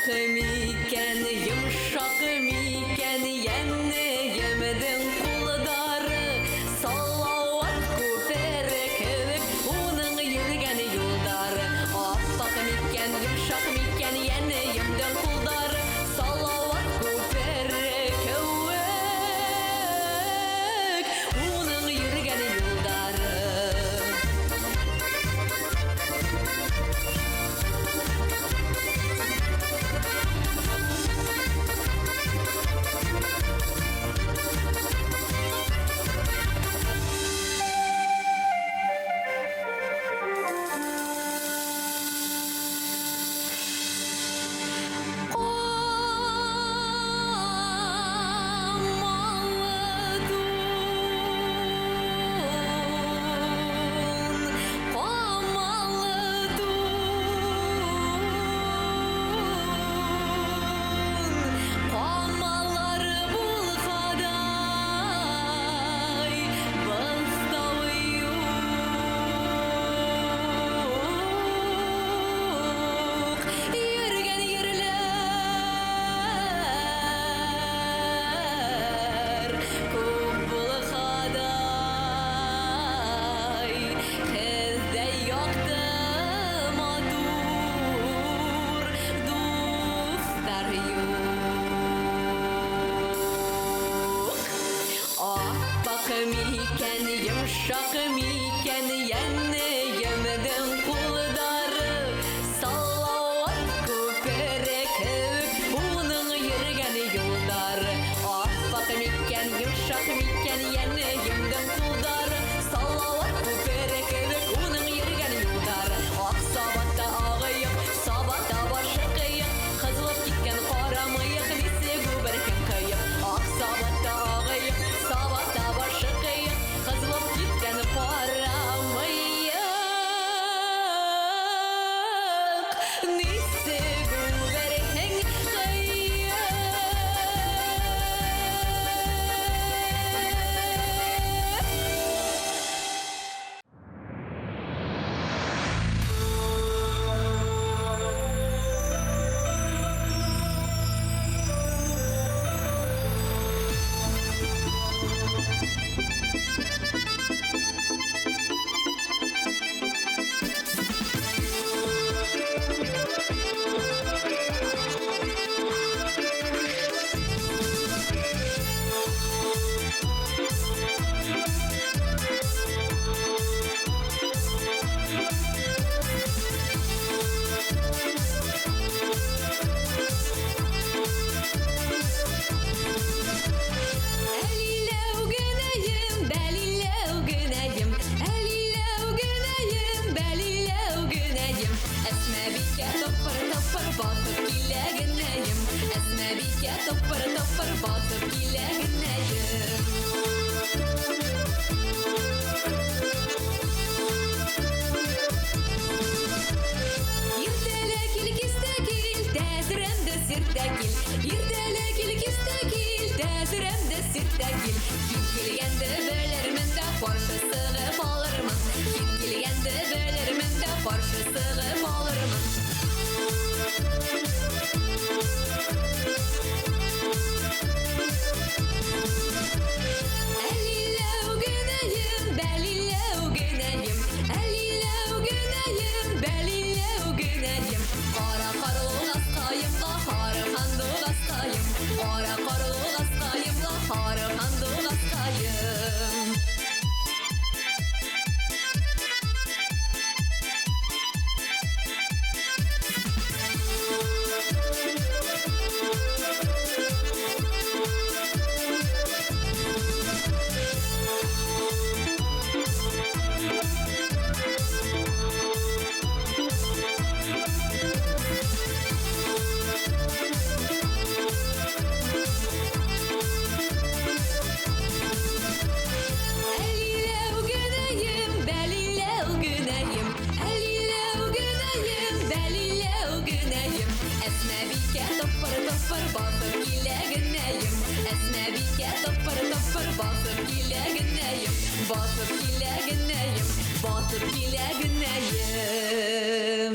Аппак микән, йомшак микән, Йәннеемнең кулдары? Салават күпере кебек Уның йөргән юлдары. Аппак микән, йомшак микән, Йәннеемнең кулдары? Салават күпере кебек Уның йөргән юлдары. Камалы тун, камалы тун, камалар булгадай, Быстау юк, йөргән йирләр күп булгадай, Һеҙҙә якты матур дуҫтар юҡ. Аппаҡ микән, йомшаҡ микән, Йәннеемдең ҡулдары? Салауат күпере кеүек Уның йөргән юлдары. Аппаҡ микән, йомшаҡ микән, Йәннеемдең ҡулдары? Салауат күпере кеүек Уның йөргән юлдары. Аҡ сабата ағыйыҡ, сабата башы ҡыйыҡ, Ҡыҙылып киткән ҡара мыйыҡ, Нисек үберһең ҡыйып? Аҡ сабата ағыйыҡ, сабата башы ҡыйыҡ, Ҡыҙылып киткән ҡара мыйыҡ, Нисек үберһең ҡыйып? Әлиләү генәем, бәлиләү генәем, Әлиләү генәем, бәлиләү генәем. Әсмәбикә тыпыр-тыпыр баҫып килә генәем, Әсмәбикә тыпыр-тыпыр баҫып килә генәем. Иртәлә кил, кистә кил, тәҙрәмде сиртә кил. Иртәлә кил, кистә кил, тәҙрәмде сиртә кил. Һин килгәнде белермен дә ҡаршы сығып алырмын. Һин килгәнде белермен дә ҡаршы сығып алырмын. Әлиләү генәем, бәлиләү генәем, Әлиләү генәем, бәлиләү генәем. Ҡара ҡарлуғасҡайым ла, һары һандуғасҡайым, Ҡара ҡарлуғасҡайым ла, һары һандуғасҡайым. Әлиләү генәем, бәлиләү генәем, Әлиләү генәем, бәлиләү генәем. Әсмәбикә тыпыр-тыпыр баҫып килә генәем, Әсмәбикә тыпыр-тыпыр баҫып килә генәем, Баҫып килә генәем, баҫып килә генәем.